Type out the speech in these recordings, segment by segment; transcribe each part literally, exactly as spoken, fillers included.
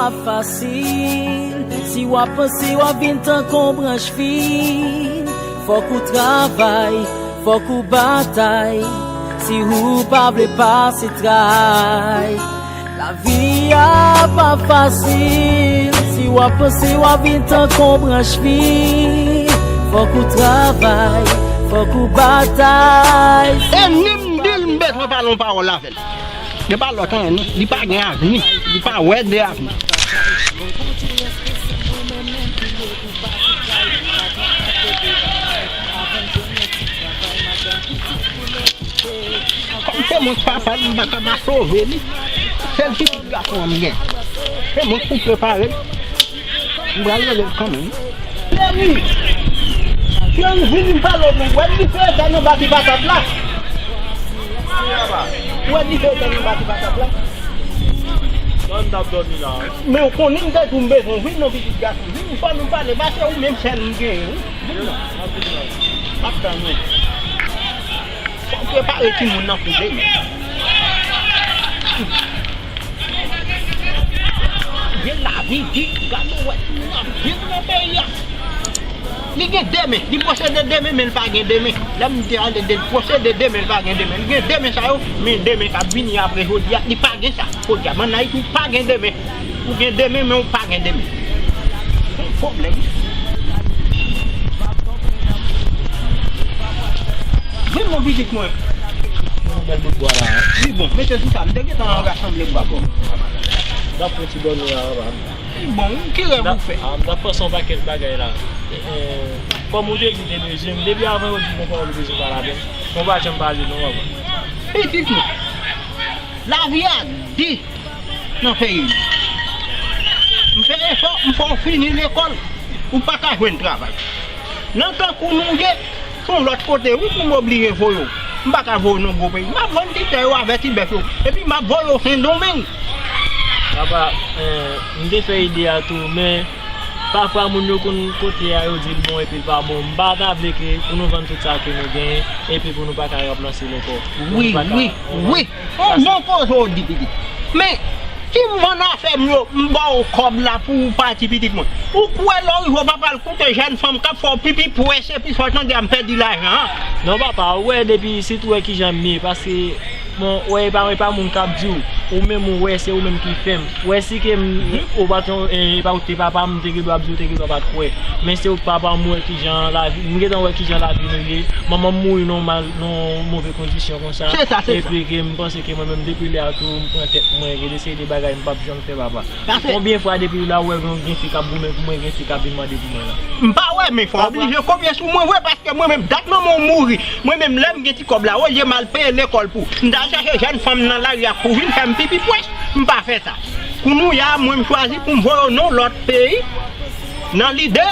Fasil, si w ap panse w ap vin tankou yon branch fig, fòk ou travay, fòk ou batay, si ou pa vle pase tray. Lavi a pa fasil, si w ap panse w ap vin tankou yon branch fig, fòk ou travay, fòk ou batay. E ni m di l m bezwen pale yon pawòl avè l. Li pa lòt anyen non, li pa gen avni, li pa wè de avni. Kòm se mwen k papa l, m pa ka pa sove li. Sèl pitit gason an m gen. Se mwen k pou prepare l. M pral rele l kanmenm. Jeremi! Jeremi, vin m pale w non. Wè dife etèn anba ti patat la. Wè dife etèn anba ti patat la. Sa n t ap dòmi la. Men w konnen m te di w m bezwen w vin non pitit gason. Vin fò nou pale, paske ou menm sèl m genyen wi. Vin non. M ap tann ou. Fò w prepare timoun nan kou demen. Gen lavi di, gade w wè timoun ap viv nan peyi a. Li gen de men, li posede de men, men li pa gen de men. Lè m te ale de, li posede de men, li pa gen de men. Li gen de men sa yo, men de men k ap vini apre jodi a, li pa gen sa. Jodi a, m ann Ayiti, ou pa gen de men. Ou gen de men, men ou pa gen de men. Se yon pwoblèm. Vin non pitit mwen. Yon bèl bout bwa la. Wi bon, mete sou sa, m te gentan rasanble bwa pou ou. N ap fè ti dòmi la, papa. Bon, ki rèv ou fè? Ah, m t ap panse yon pakèt bagay la. Eh, kòm ou te di w te bezwen m, depi avan yo di m yon pawòl ou bezwen pale avè m, mwen pa janm pale non, papa. Pitit mwen, lavi a di nan peyi nou. M fè efò, m fè w fini lekòl, ou pa ka jwenn travay. Nan tan kou nou ye, se yon lòt kote wi pou m oblije voye w. M pa ka voye w nan gwo peyi. M ap vann ti tè yo avè ti bèf yo. Epi m ap voye w Sendomeng. Papa, eh, m te fè ide a tou, men pafwa moun yo konn kote a, yo di l bon epi l pa bon. M pa ta vle ke pou nou vann tout sa ke nou genyen, epi pou nou pa ka ranplanse l ankò. Pou nou pa ka, wi, wi. Yon bon koze w di, pitit. Men, si m vann afè m yo, m ba w kòb la pou w pati, pitit mwen. Ou kwè lè w rive w pa pral koute jèn fanm k ap fè w pipi pwès epi sa w tande a m pèdi lajan an? Non, papa, ou wè depi, sitou wè kijan m ye, paske, bon, wè, e pa, e pa moun k ap di w, ou menm ou wè, se ou menm ki fè m. Wè si ke m, ou pa t yon, e, e pa ou te papa m, m te gen dwa ap di w, te gen dwa pa t kwè. Men se ou k papa m, ou wè kijan lavi, m gentan wè kijan lavi nou ye. Manman m mouri nan mal, nan move kondisyon konsa. Se sa, se sa. Epi ke m panse ke mwen menm depi lè a tou, m pran tèt mwen, gen de seri de bagay m p ap janm fè papa. Paske konbyen fwa depi la ou wè gen, gen fi k ap goumen pou mwen, gen fi k ap vin mande pou mwen la? M pa wè, men fò w oblije konfye sou mwen vre, paske mwen menm dat manman w mouri, mwen menm lè m gen ti kòb la, olye m al peye lekòl pou, m t al chache jèn fanm nan lari a pou vin fè m pipi pwès, m pa fè sa. Kounye a, mwen m chwazi pou m voye w nan yon lòt peyi, nan lide,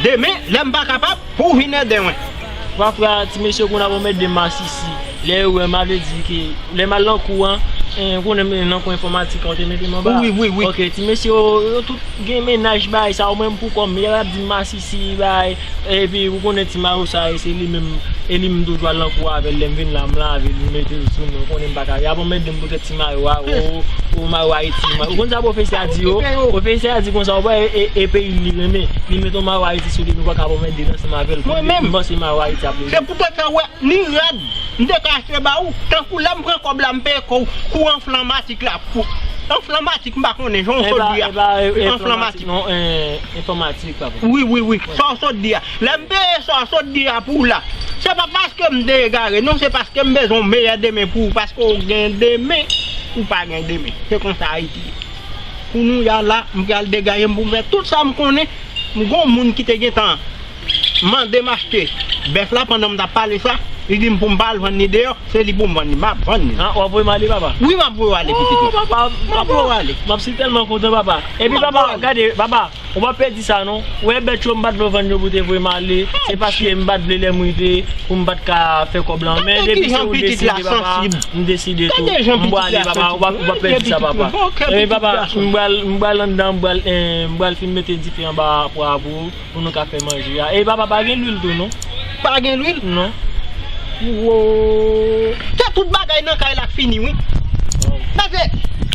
demen, lè m pa kapab, pou w vin ede mwen. Pafwa, ti mesye yo konn ap anmède m masisi. Lè yo wè m, a vle di ke, lè m al nan kou an, en, ou konnen m nan kou enfòmatik an, ou te mete m anba. Wi, wi, wi. Ok, ti mesye yo, yo tout gen mennaj bay sa, ou menm pou kò m, y ap di m masisi bay, epi ou konnen ti mayo sa, e se li menm, e li m toujou al nan kou avè l, lè m vin la, m lave l, m mete l sou mwen, ou konnen m pa ka, y ap anmède m poutèt ti mayo a, o, o mayo Ayiti, ou konn sa pwofesè a di yo? Pwofesè a di konsa, ou wè, e, e, e peyi l li renmen, li mete yon mayo Ayiti sou li, nou pa ka anmède l ansanm avè l, m panse mayo Ayiti ap renmen. Se poutèt sa, wè, li rèd, m te ka achte ba ou, tankou lè m pran kòb la, m peye kou, kou enfòmatik la, kou enfòmatik, m pa konnen, jan w sot di a, enfòmatik. Non, eh, enfòmatik, papa. Wi, wi, wi, sa w sot di a. Lè m peye sa w sot di a pou w la, se pa paske m te egare, non, se paske m bezwen yon meyè demen pou ou, paske ou gen demen, ou pa gen demen. Se konsa Ayiti ye. Kounye a la, m pral degaje m pou m fè tout sa m konnen. M gon moun ki te gentan mande m achte bèf la pandan m t ap pale sa, li di m pou m pa al vann li deyò, se li pou m vann li, m ap vann li. Ah, w ap voye m ale, papa? Wi, m ap voye w ale, pitit mwen. Oh, papa, m ap voye w ale. M ap si tèlman kontan, papa. Epi, papa, gade, papa, ou pa pèdi sa, non. Ou wè bèt yo, m pa t vle w vann yo pou te voye m ale. Se paske m pa t vle lè m rive, pou m pa t ka fè kòb la. Men depi se ou deside, papa, m deside tou. M pral ale, papa, ou pa, ou pa pèdi sa, papa. Epi, papa, m pral, m pral anndan, m pral, eh, m pral fin mete dife anba pwa pou ou. Pou nou ka fè manje a. E papa, pa gen lwil tou, non? Pa gen lwil? Non. Wo. Se tout bagay nan kay la k fini, wi. Pase,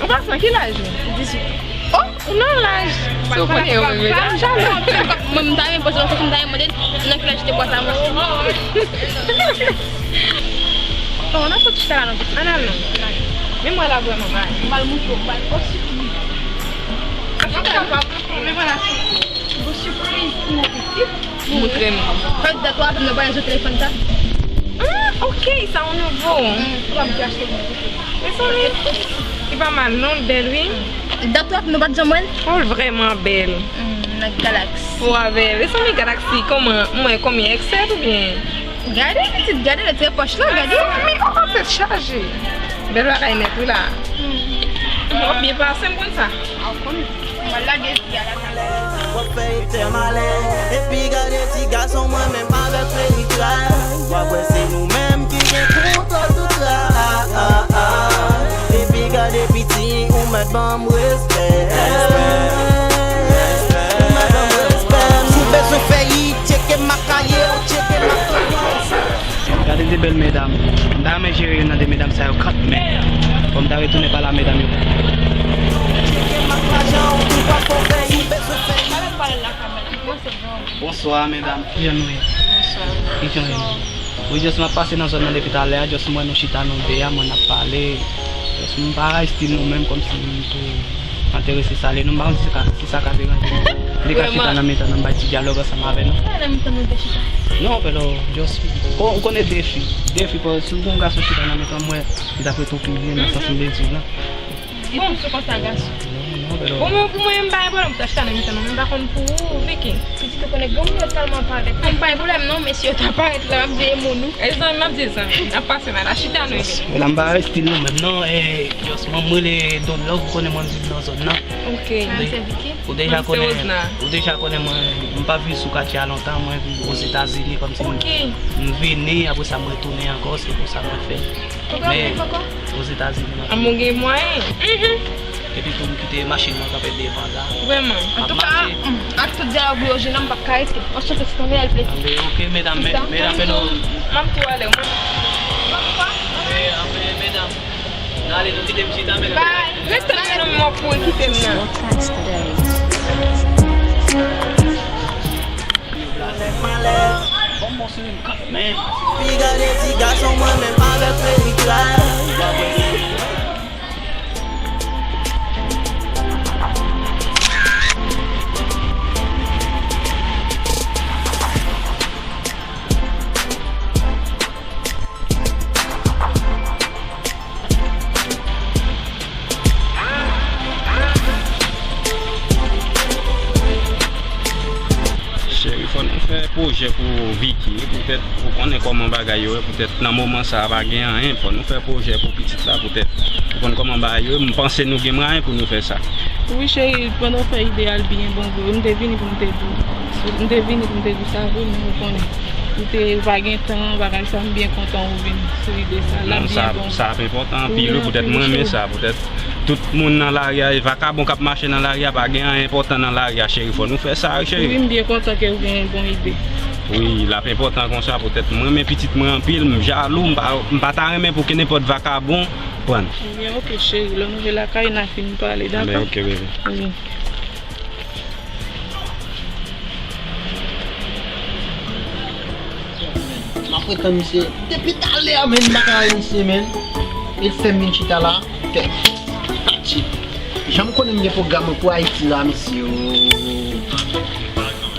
An pasan, ki laj ou? Dizuit. Oh, ou nan laj. So, ou konnen yo menm, medam. Jalou anpil. Mwen, m ta renmen poze yon kesyon, m ta renmen mande nan ki laj te bwè sa mwen. Bon, nan sot chita la, non. Ann al, non. Men mwen la vrèman. M al moutre w, m al. Oh, sipri. Men mwen la. Bon, sipriz pou ou pitit. Moutre m. Fè dat w ap nan bagay sou telefòn sa. Ah, ok, sa yon nouvo. Mm, ou ap achte. Mezanmi, li pa mal non, li bèl wi. Dat w ap nou pa t janm wè l? Oh, l vrèman bèl. Mm, nan Galaxy. Ou avè l. Mezanmi, Galaxy, kòman, mwen, konbyen, èk sèt oubyen? Gade, pitit, gade, le trè pòch la, gade. Mezanmi, oh, tèt chaje. Bèl bagay nèt wi la. Mm. Ou ap byen pase, m konn sa. A, w konnen. Mwen lage vi a la. W ap fè Etè malè. Epi gade ti gason mwen menm avèk Freddy Cry. W ap wè se nou menm ki gen kontwòl tout la. Epi gade piti Ban m respè. Ban m respè. Si w bezwen fè hit, tcheke Makaye, ou tcheke Makaye. Gade de bèl medam. M ta renmen jere youn nan de medam sa yo kanmenm. Fò m ta retounen pale a medam yo. Tcheke Makaye, ou pa fò fè hit, bezwen fè hit. Bonswa, medam. Kijan nou ye? Bonswa. Kijan nou ye? Wi, just m ap pase nan zòn nan depi talè a, just m wè nou chita nou de a, mwen n ap pale. Just m pa estil nou menm, kòmsi m tou enterese sa li nou, m pa konn si sa ka, si sa ka deranje nou. Li ka chita nan mitan nou, m bay ti dyalòg ansanm avè nou. Nan mitan nou de chita. Non, pero, just, ko-, ou konnen defi. Defi, paske si w gen yon gason chita nan mitan mwen, li t ap ret ou pi byen nan sans m te di w la. Bon, sou konsa, gason. Bon, mwen, pou mwen, m pa gen pwoblèm pou ta chita nan mitan nou, men m pa konn pou ou, Vicky. Pitit ou konnen gen moun yo tèlman parèt. M pa gen pwoblèm non, mesye yo ta parèt la, m ap veye moun wi. E zanmi, m ap di zanmi, n ap pase nan la chita nou ye. Medam pa estil nou menm non, e, just mwen, m rele Don Love, ou konnen mwen m viv nan zòn nan. Ok. Ou de-, ou deja konnen, ou deja konnen mwen, m pa viv sou katye a lontan, mwen viv Ozetazini, kòmsi m, m vini, apre sa m retounen ankò, se konsa mwen fè. Men, Ozetazini, mwen. An, mwen gen mwayen. Mhm. Epi tou, m kite machin mwen kanpe devan la. Vrèman. Antouka, ak tout dyalòg ou yo jwenn nan, m p ap ka rete. Anchante, se tanmen al plede. Anben, ok, medam, me-, medam, fè nou. M ap tou ale, mwen. Anben, anben, medam. N ale, nou kite m chita, medam. Bye. Ret tann nan, m ap pou kite m nan. Pi gade ti gason mwen menm avèk Freddy Cry. Cheri, fò nou fè pwojè pou Vicky, wi, poutèt ou konnen kòman bagay yo ye, poutèt nan moman sa a pa gen anyen, fò nou fè pwojè pou pitit la, poutèt ou konn kòman bagay yo ye, m panse nou gen mwayen pou nou fè sa. Wi, cheri, pandan w fè ide a, l byen bon vre, wi, m te vini pou m te di w, m te vini pou m te di w sa vre, men ou konnen. Ou te, ou pa gen tan, bagay sa, m byen kontan ou vin sou ide sa. L ap byen bon. Non, sa, sa ap enpòtan anpil, wi, poutèt mwen renmen sa, poutèt tout moun nan lari a, e vakabon k ap mache nan lari a, pa gen anyen enpòtan nan lari a, cheri, fò nou fè sa, wi, cheri. Wi, m byen kontan ke ou gen yon bon ide. Wi, l ap enpòtan konsa, poutèt mwen renmen pitit mwen anpil, m jalou, m pa, m pa ta renmen pou ke nenpòt vakabon pran l. Ebyen, ok, cheri, lè nou rive lakay, n a fin pale, dakò? Ebyen, ok, bebe. Wi. M ap ret tann misye depi talè a, men m pa ka wè misye, men. E l fè m vin chita la, tèt pati. Jan m konnen m gen pwogram mwen pou Ayiti la, mesye, o.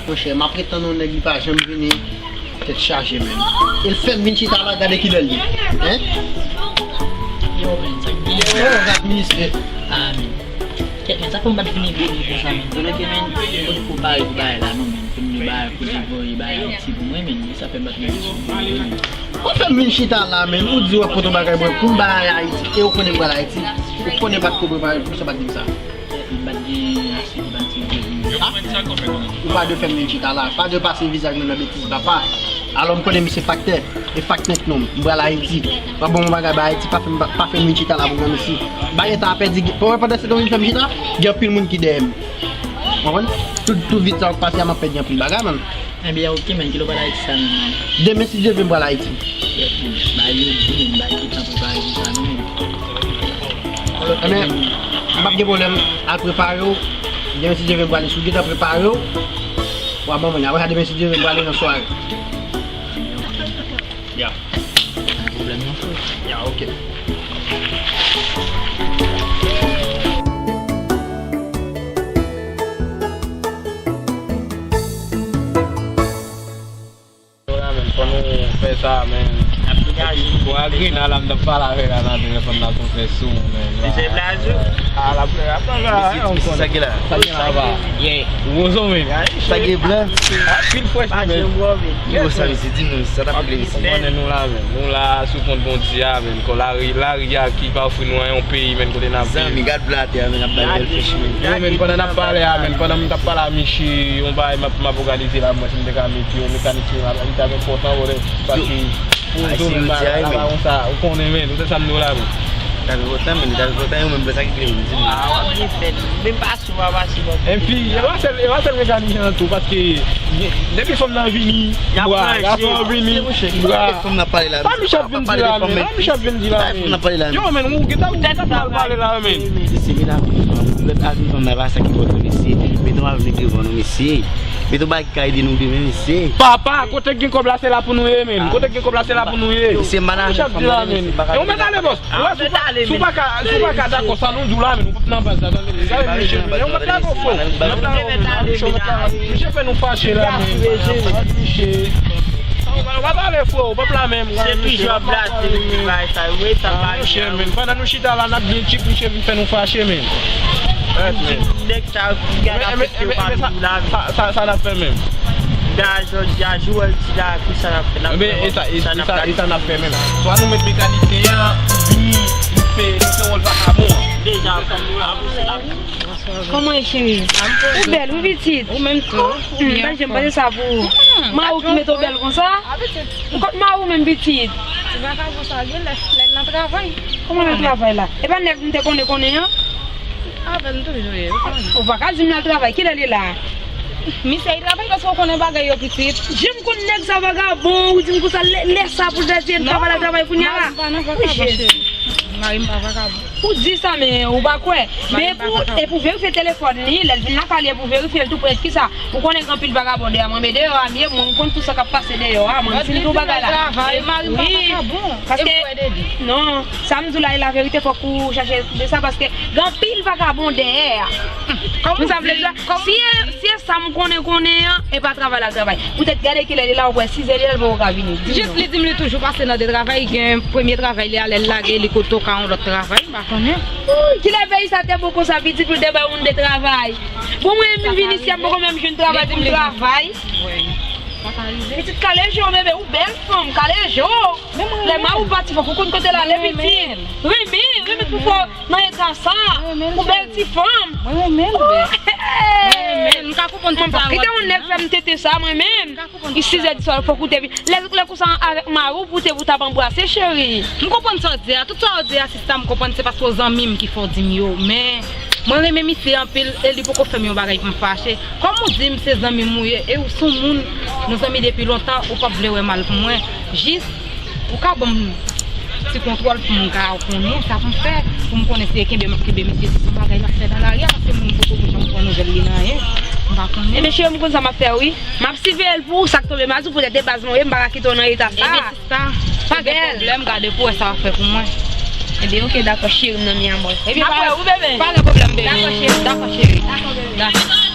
Monchè, m ap ret tann yon nèg, li pa janm vini. Tèt chaje, men. E l fè m vin chita la, gade kilè l ye. Hein? Yo, men, sa k gen? Oh, gad misye. Ah, men. Kèt, men, sa fè m pa t vini vini konsa, men. Konnen ke, men, mwen potko pare pou bagay la, non, men. Pou m vin bagay, pou m voye bagay Ayiti pou mwen, men. Sa fè m pa t vini sou vini, men. Ou fè m vin chita la, men. Ou di w ap pote yon bagay mwen pou m bay Ayiti. E ou konnen m pral Ayiti. Ou konnen m pa t ko prepare pou sa, pa t di m sa. M pa t gen ase pou m pa t di. Ah? Ou pa dwe fè m vin chita la. Pa dwe pase vizaj mwen nan betiz, papa. Alò, m konnen misye faktè. E faktè k non. M pral Ayiti. Pa bon bagay ba Ayiti, pa fè m, pa fè m vin chita la pou mwen, mesye. Bagay ta pèdi. Pou mwen, pandan se tan w vin fè m chita, gen anpil moun ki dèyè m. Konprann? Tout, tout vit sa w pase a, m ap pèdi anpil bagay, man. Ebyen, ok, men, kilè w pral Ayiti sa menm, man? Demen, si Dye vle, m pral Ayiti. Ba yo di, men, ba ki tan prepare pou sa, non, men. Ebyen, m p ap gen pwoblèm al prepare w. Demen, si Dye vle, m prale sou gentan prepare w. W a ban mwen, apre sa, demen, si Dye vle, m prale nan sware. Ya. Pa gen pwoblèm non, frè. Ya, ok. Fò nou fè sa, men. Bon, Agrina la, m t ap pale avè l la nan telefòn nan, pou fè sou, men. Misye blaze ou? Ah, la, la, la, la, misye, sa ki la? Sa ki la, papa? Yeah. Ou bon, men? Sa ki blan? Ah, pil frèch, men. Yo, sa, misye, di nou, sa t ap regle isit? Ou konnen nou la, men. Nou la sou kont Bondye a, men. Kon lari, lari a ki pa ofri nou anyen, yon peyi, men, kote n ap viv. Zanmi, gad blan atè a, men, ap bay bèl frèch, men. Yo, men, pandan n ap pale a, men, pandan m t ap pale a Michi, yon bagay m ap, m ap òganize la, mwen, si m te ka mete yon mekanisyen la, li t ap enpòtan, bòdè, paske pou zòn bagay la, la, konsa, ou konnen, men, ou se sa m di w la, men. T ap revotan, men li t ap revotan, yo menm lè sa ki vle di. Ah, w ap refè li. Menm pa sou, w ap pase bò kote. Epi, e pa sèl, e pa sèl mekanisyen an tou, paske gen, depi fanm nan vini, bra, gason an vini, bra. Sa Michel vin di la, men? Sa Michel vin di la, men? Yo, men, ou gentan ou mal pale la, men. Mesye, medam, lòt avi fanm nan, e pa sa ki pote mesye. Mete yon avni devan nou, mesye. Mete yon bagay ki ka ede nou demen, mesye. Papa, kote gen kòb la, se la pou nou ye, men. Kote gen kòb la, se la pou nou ye. Mesye, m pa nan afè fanm nan, mesye. E ou mèt ale, bòs. Ou wè, si w pa, si w pa ka, si w pa ka dakò sa nou di w la, men nou p ap nan baz la, tande, men gade mesye, men ou mèt dakò, frè. Ou mèt dakò, men misye fè nou fache la, men. Misye, ou pa pale, frè, ou p ap la menm. Se toujou ap blaze, mesye, bagay sa yo, wi, sa pa. Monchè, men, pandan nou chita la, n ap byen tchip, misye vin fè nou fache, men. Nèg sa yo ki gade afekte yo pa vin la. Sa, sa, sa n ap fè menm? Gade jodi a, Joel di la, ki sa n ap fè? N ap fè, e sa, e sa n ap fè menm. Swa nou met mekanisyen an vini, li fè, li fè wòl vakabon an. Deja, kòman e, cheri? Ou bèl, wi, pitit. Ou menm tou. M pa janm panse sa pou ou. Mari w ki mete w bèl konsa? Kot mari w menm, pitit? Ti vakabon sa, gen lè, lè l nan travay. Kòman nan travay la? E pa nèg m te konnen konnen an? Avè l m toujou ye, ou konnen. Ou pa ka di m l al travay, kilè li la? Misye, li travay paske ou konnen bagay yo pitit. Jan m konn nèg sa vagabon, ou di m konsa, lè, lè sa pou l travay, travay la travay kounye a la. Mari m pa nan vagabon, cheri. Mari m pa vagabon. Ou di sa, men ou pa kwè. Men pou, e pou verifye telefòn li, lè l vin lakay li, e pou verifye l tou prèt. Kisa? Ou konnen gen anpil vagabon dèyè mwen, men deyò a m ye, mwen m konn tout sa k ap pase deyò a, mwen m fin di w bagay la. Mari m pa vagabon. Paske, non, sa m di w la e laverite, fòk ou chache de sa, paske gen anpil vagabon dèyè a. Konn sa m vle di la? Si e, si e sa m konnen konnen an, e pa travay la travay. Poutèt gade kilè li la, ou wè sizè li la, l poko ka vini. Jis li di m li toujou pase nan de travay, gen premye travay li a, lè l lage, li kote w ka yon lòt travay, m pa konnen. Kilè peyi sa te bon konsa, pitit, pou l te bay moun de travay? Bon, mwen menm vin isi a, m poko menm jwenn travay pou m travay. Pitit, kale je w, bebe, ou bèl fanm, kale je w. Lè mari w pati, fòk ou konn kote l ale, pitit. Renmen, renmen pou fò nan eta sa. Ou bèl ti fanm. Mwen renmen l, bebe. Mwen renmen l. M ka konprann tout sa. Kite yon nèg fè m tete sa, mwen menm. Isi zè di swa, fòk ou te vin. Lè, lè konsa avèk mari w pou te, pou t ap anbrase, cheri. M konprann sa w di a. Tout sa w di a, sista, m konprann se paske w zanmi m ki fè w di m yo. Men, mwen renmen misye anpil e li poko fè m yon bagay pou m fache. Kòm ou di m se zanmi m ou ye, e ou se yon moun, nou zanmi depi lontan, ou p ap vle wè mal pou mwen. Jis, ou ka ban m ti kontwòl pou m ka konnen sa pou m fè, pou m konnen si e kenbe m ap kenbe misye, si se yon bagay l ap fè nan lari a, paske moun poko janm pran nouvèl li nan anyen. M pa konnen. Ebyen, cheri, m konn sa m ap fè, wi. M ap siveye l pou ou, sa k tonbe m a di w, poutèt de baz mwen, m pa ka kite w nan eta sa. Ebyen, sista, pa gen pwoblèm, gade pou w wè sa w ap fè pou mwen. Ebyen, oke, dakò, cheri m nan mi amor. Ebyen, pa gen pwoblèm, bebe. Dakò, cheri. Dakò, cheri. Dakò, bebe. Dakò.